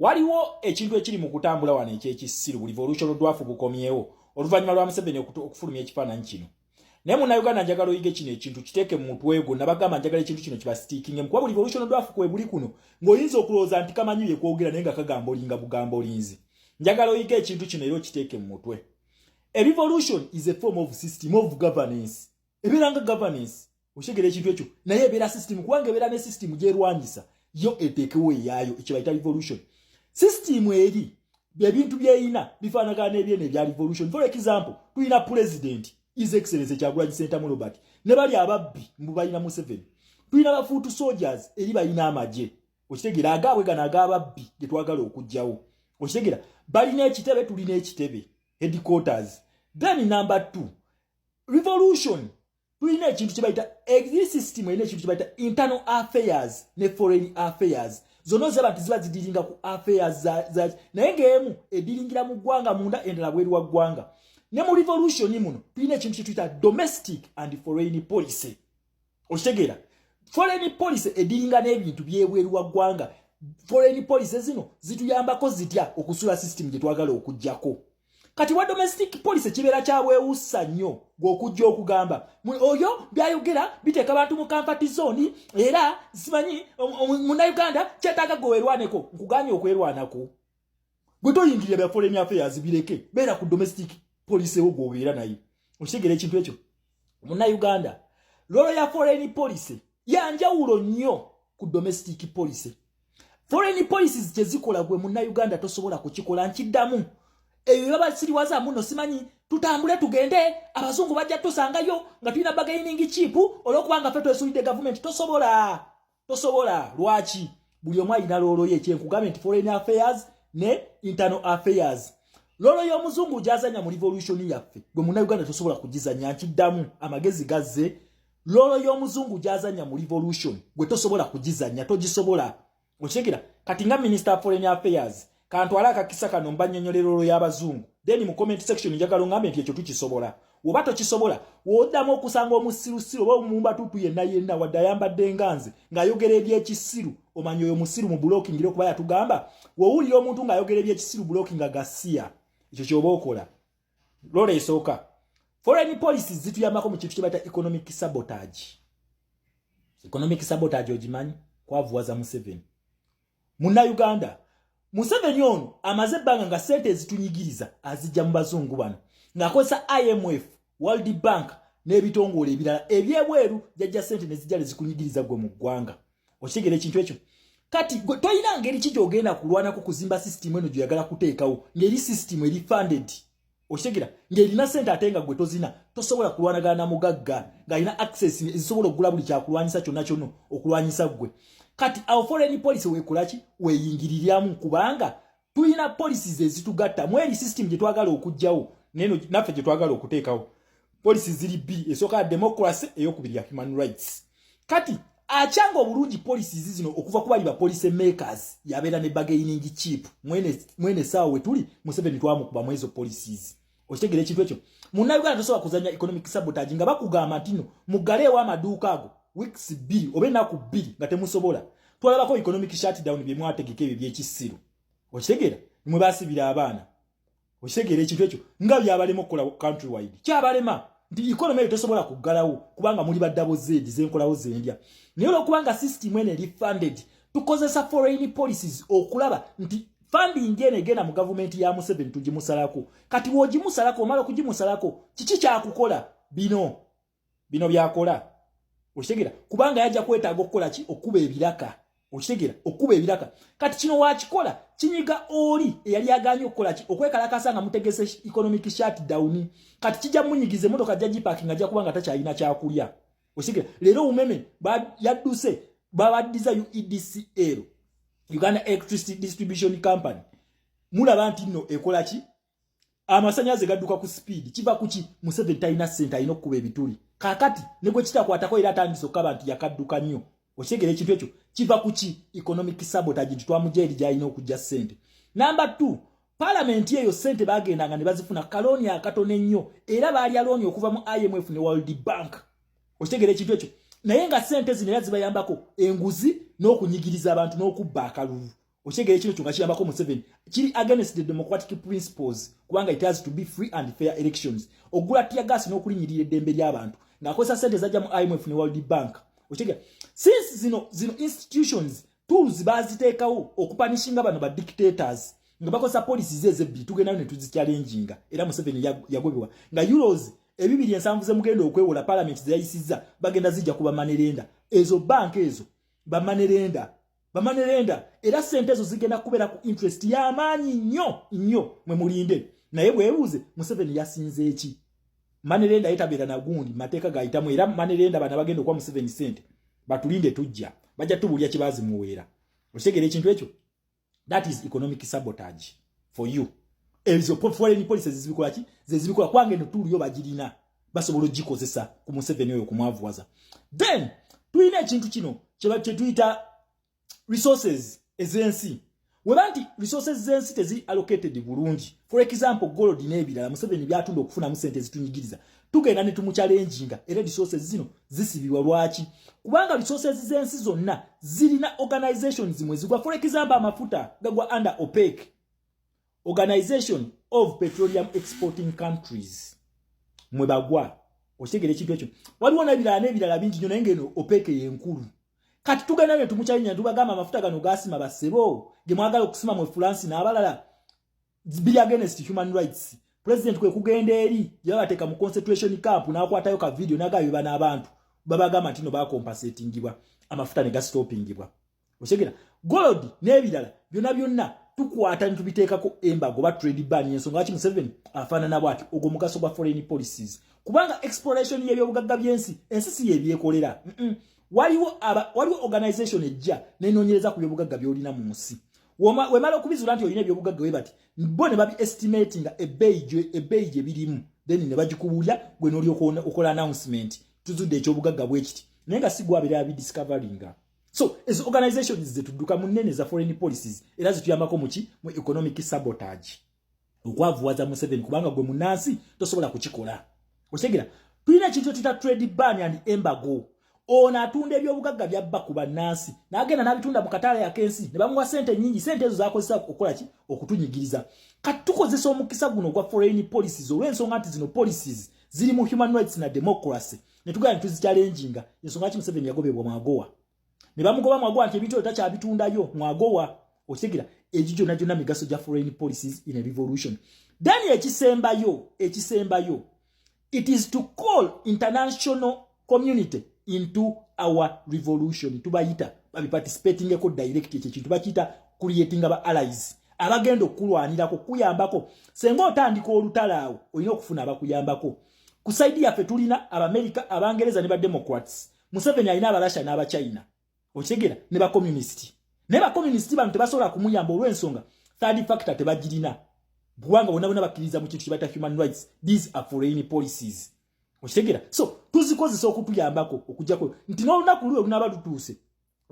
Waliwo ekintu ekiri mu kutambula wano ekyekisiru. Buli revolution dwarf bukomyewo oluvannyuma lwa Museveni okufulumya ekifaananyi kino. Naye Munnayuganda, njagala oyige kino ekintu, kiteeke mu mutwe gwo. Nabagamba njagala ekintu kino kibastickinge, kuba buli revolution dwarf kwe buli kuno ng'oyinza okulowooza nti kamanyi byekwogera, naye nga kagamba olinga bugamba olinzi. Njagala oyige ekintu kino era okiteeke mu mutwe. A revolution is a form of system of governance. Ebeera nga governance, okitegera ekintu ekyo? Naye ebeera system kubanga ebeera ne system gyerwanyisa yo eteekewo eyaayo. Ekyo bayita revolution. System eri ebintu byeyina bifaanagana n'ebyeno ebya revolution. For example, tulina President His Excellence Kyagulanyi Sentamu Robert, ne bali ababbi mbu balina Museveni. Tulina ba foot soldiers, eri balina amagye, okitegeera, agaabwe gano ag'ababbi ge twagala okuggyawo, okitegeera? Balina ekitebe, tulina ekitebe, headquarters. Then number two, revolution tulina ekintu kyebayita exist system, erina ekintu kyebayita internal affairs ne foreign affairs. Zonna zaba nti ziba zidealinga ku affairs za, naye ng'emu edealingira mu ggwanga munda, endala bweru wa ggwanga. Ne mu revolution muno tulina ekintu kyetuyita domestic and foreign policy, okitegeera? Foreign policy edealinga n'ebintu byebweru wa ggwanga. Foreign policy zino zituyambako zitya okusula system gye twagala okuggyako? Kati wa domestic policy kibeera kyabwewussa nnyo gw'okujja okugamba oyo byayogera biteeka abantu mu comfort zone, era simanyi Munnayuganda kyetaaga gwe werwaneko. Nkuganye okwerwanako, gwe toyingirira bya foreign affairs, bireke, beera ku domestic policy wo gw'obeera naye. Okitegeera ekintu ekyo, Munnayuganda? Role ya foreign policy yanjawulo nnyo ku domestic policy. Foreign policies kyezikola gwe Munnayuganda tosobola kukikola. Nkiddamu, ebyo babasiriwaza muno, simanyi tutambule tugende, abazungu bajja tusangayo nga tulina bargaining chip olwokubanga ffe twesulidde gavumenti. Tosobola, tosobola. Lwaki? Buli omu alina role ye. Kyenkugambye nti foreign affairs ne internal affairs, role y'omuzungu gyazanya mu revolution yaffe gwe Munnayuganda tosobola kugizanya. Nkiddamu, amagezi gazze. Role y'omuzungu gyazanya mu revolution gwe tosobola kugizanya, togisobola, okitegera? Kati nga minister of foreign affairs, kantwale akakisa kano mbanyonyolera role y'abazungu. Then mu comment section njagala ongambe nti ekyo tukisobola oba tokisobola. Woddamu okusanga omusirusiru oba omumbatutu yenna yenna, wadde ayambadde nga nze, ng'ayogera ebyekisiru, omanya oyo musiru, mu blocking okuba yatugamba. Wowulira omuntu ng'ayogera ebyekisiru, blocking agasiya. Ekyo kyoba okola. Role esooka, foreign policies zituyambako mu kintu kye bayita economic sabotage. Economic sabotage ogimanyi? Kwavuwaza Museveni. Munnayuganda, Museveni ono amaze ebbanga nga sente ezitunyigiriza azijja mu bazungu bano ng'akozesa IMF, World Bank n'ebitongole ebirala ebyebweru. Jajja sente ne zijja ne zikunyigiriza gwe mu ggwanga, okitegeera ekintu ekyo? Kati tolina ngeri ki gy'ogenda kulwanako kuzimba system eno gy'oyagala kuteekawo ng'eri system eri funded, okitegeera, ng'erina sente ate nga gwe tozina. Tosobola kulwanagana na mugagga ng'alina access ezisobola okugula buli kyakulwanyisa kyonna kyonna okulwanyisa ggwe. Kati awo foreign policy weekolaki? Weeyingiriryamu, kubanga tulina policies ezitugatta mu eri system gye twagala okuggyawo neno naffe gye twagala okuteekawo. Policies ziri bbiri: esooka ya democracy, eyokubiri ya human rights. Kati akyanga obulungi policies zino okuva ku bali ba policy makers, yabeera ne bargaining chip. Mwene saawa we tuli, Museveni twamukuba mu ezo policies, okitegeera ekintu ekyo? Munnayuganda, tosobola kuzanya economic sabotage nga bakugamba nti no muggaleewo amaduuka ago weeks 2 oba ennaku 2 nga temusobola. Twalabako economic shutdown bye mwategeka ebyo byekisiru, okitegeera? Nimwe basibira abaana, okitegeera ekintu ekyo? Nga byabalema okukola country wide, kyabalema nti economy eyo tosobola kuggalawo kubanga muli baddabo zedi zenkolawo zendya. Naye olwokubanga system eno eri funded, tukozesa foreign policies okulaba nti funding eno egenda mu gavumenti ya Museveni tugimusalako. Kati w'ogimusalako, omala okugimusalako, kiki kyakukola? Bino bino byakola, okitegeera? Kubanga yajja kwetaaga okukola ki? Okuba ebiraka, okitegeera? Okuba ebiraka. Kati kino wakikola kinyiga oli eyali aganye okukola ki? Okwekalakasa nga mutegese economic shutdown. Kati kijja munyigiza, emotoka ajja giparkinga, ajja kuba nga takyalina kyakulya, okitegeera? Leero Umeme yadduse, babaddiza UEDCL, Uganda Electricity Distribution Company. Mulaba nti nno ekola ki? Amasanyalaze gadduka ku speed. Kiva kuki? Museveni talina ssente, alina okukuba ebituli. Kaakati ne gwe kitakwatako era atandise okukaba nti yakadduka nnyo, okitegeera ekintu ekyo? Kiva kuki? Economic sabotage, nti twamugja eri gyalina okujja ssente. Number two, palamenti eyo ssente bagendanga ne bazifuna ka loan akatono ennyo, era baalya loan okuva mu IMF ne World Bank, okitegeera ekintu ekyo? Naye nga ssente zino era zibayambako enguzi n'okunyigiriza abantu n'okubba akalulu. Okitegeera ekino kyo nga kiyambako Museveni, kiri against the democratic principles, kubanga it has to be free and fair elections. Ogula tear gas n'okulinyirira eddembe ly'abantu ng'akozesa sente zajja mu IMF ne World Bank. Okitegeera, since zino institutions, tools baziteekawo okupunishinga bano ba dictators nga bakozesa policies ezebbiri, tugendayo ne tuzichallenginga. Era Museveni yagobebwa nga euros 270 zemugenda okwewola, parliament zeyayisizza, bagenda zijja kuba money lender. Ezo banka ezo ba money lender, ba money lender, era sente ezo zigenda kubeera ku interest y'amaanyi nnyo nnyo. Mwe mulinde. Naye bwebuuze, Museveni yasinze eki? Money lender yetabeera nagundi mateeka gayitamu. Era money lender bana bagenda okuwa Museveni sente, batulinde, tujja bajja tubuulya kibazimuweera. Okitegeera ekintu ekyo? That is economic sabotage for you. Ezo foreign policies zibikola ki? Zezibikola, kubanga eno tool yo bagirina, basobola ogikozesa ku Museveni oyo kumwavuwaza. Then tulina ekintu kino kyetuyita resources ez'ensi. Weba nti resources z'ensi teziri allocated bulungi, for example gold n'ebirala Museveni byatunda okufunamu sente zitunyigiriza, tugenda ne tumuchallenginga, era resources zino zisibibwa. Lwaki? Kubanga resources z'ensi zonna zirina organizations mwe zigwa. For example, amafuta gagwa under OPEC, Organization of Petroleum Exporting Countries, mwe bagwa. Okitegeera ekintu ekyo? Waliwo n'ebirala n'ebirala bingi nnyo, naye ngeno OPEC yenkulu. Kati tugenda ne tumuchallenginga, tubagamba, amafuta gano gasima basebo ge mwagala okusima mu France n'abalala, biri against human rights. President kwe kugenda eri gye babateeka mu concentration camp, n'akwatayo ka video n'agabye bano abantu babagamba nti no bacompensatingibwa, amafuta ne gastopingibwa. Okitegera? Gold n'ebirala byonna byonna tukwata ne tubiteekako embargo ba trade ban. Ensonga lwaki Museveni afaanana bw'ati, ogwo mugaso gwa foreign policies, kubanga exploration y'ebyobugagga by'ensi, ensi si yebyekolera. Waliwo organization ejja nenoonyereza ku byobugagga by'olina mu nsi. Wemala okubizuula nti olina ebyobugagga, we bati bo ne babi estimatinga ebbeeyi gye birimu, then ne bagikubuulya, gwe n'olyoka okola announcement, tuzudde ekyobugagga bwe kiti, naye nga si gwabeera abidiscoveringa. So ezo organizations zetudduka mu nnene za foreign policies, era zituyambako muki? Mu economic sabotage, okwavuwaza Museveni, kubanga gwe munansi tosobola kukikola. Okitegera? Tulina ekintu kyetuyita trade ban and embargo. Ono atunda ebyobugagga byabba ku bannansi n'agenda n'abitunda mu katale ak'ensi ne bamuwa sente nnyingi. Sente ezo zakozesa okukola ki? Okutunyigiriza. Kati tukozesa omukisa guno ogwa foreign policies, olw'ensonga nti zino policies ziri mu human rights na democracy, ne tugenda ne tuzichallenginga. Ensonga ki Museveni yagobebwa mwagowa, ne bamugoba mwagowa nti ebintu ebyo takyabitundayo mwagowa. Okitegera? Egyo gyonna gyonna migaso gya foreign policies in a revolution. Then ekisembayo, it is to call international community into our revolution. Tubayita babiparticipatingeko direct. Ekyo ekintu bakiyita creating aba allies abagenda okukulwanirako, kuyambako. Senga otandika olutalo awo, olina okufuna abakuyambako. Ku side yaffe tulina Abamerika, Abangereza ne Bademocrats. Museveni alina Abarasha n'Abachina, okitegera, ne bacommunist. Naye bacommunist bano tebasobola kumuyamba olw'ensonga third factor tebagirina, kubanga bonna bonna bakkiriza mu kintu kye bayita human rights. These are foreign policies, okitegera? So tuzikozesa okutuyambako, okujjako nti n'olunaku lwe lunaaba lutuuse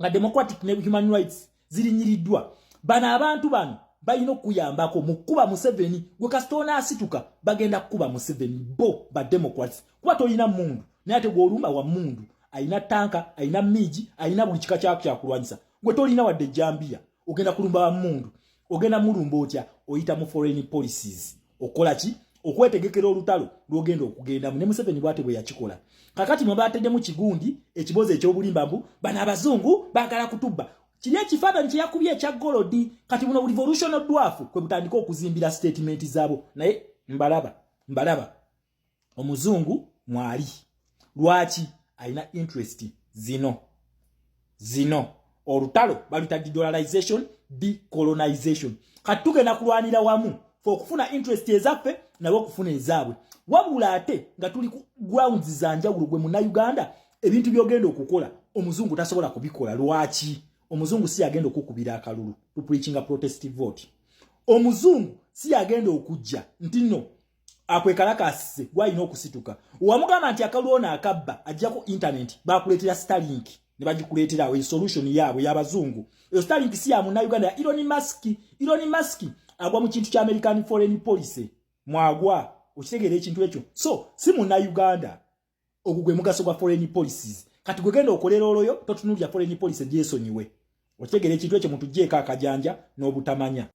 nga democratic ne human rights zirinyiriddwa, bano abantu bano balina okuyambako mu kkuba Museveni. Gwe kasita onaasituka, bagenda kukuba Museveni bo Bademocrats, kuba tolina mundu, naye ate gw'olumba wa mundu, alina tanka, alina MiG, alina buli kika kyakulwanyisa. Gwe tolina wadde ejjambiya, ogenda kulumba wa mundu. Ogenda mulumba otya? Oyita mu foreign policies. Okola ki? Okwetegekera olutalo lwogenda okugendamu ne Museveni. Bwate bwe yakikola. Kakati mwe bateddemu kigundi ekibozi ekyobulimba mbu bano abazungu baagala kutubba. Kiri ekifaananyi kye yakubye ekya gold. Kati buno revolution dwarf kwe butandika okuzimbira statement zaabo. Naye mbalaba, mbalaba, omuzungu mwali. Lwaki alina interest zino? Zino olutalo baluyita dedollarization, decolonization. Kati tugenda kulwanira wamu fe okufuna interest ezaffe, nabo okufuna ezaabwe, wabula ate nga tuli ku grounds za njawulo. Gwe Munnayuganda, ebintu byogenda okukola omuzungu tasobola kubikola. Lwaki? Omuzungu si yagenda okukubira akalulu tupreachinga protest vote. Omuzungu si yagenda okujja nti nno akwekalakasise. Gwalina okusituka. Wamugamba nti akalulu ono akabba, ajjako internet, bakuleetera Starlink ne bagikuleetera awo. Solution yaabwe y'abazungu eyo. Starlink si ya Munnayuganda, ya Elon Musk. Elon Musk agwa mu kintu kya American foreign policy mwagwa. Okitegeera ekintu ekyo? So si Munnayuganda. Ogwo gwe mugaso gwa foreign policies. Kati gwe genda okolera olwoyo, totunuulya foreign policy, gyesonyiwe. Okitegeera ekintu ekyo? Mutuggyeeko akajanja n'obutamanya.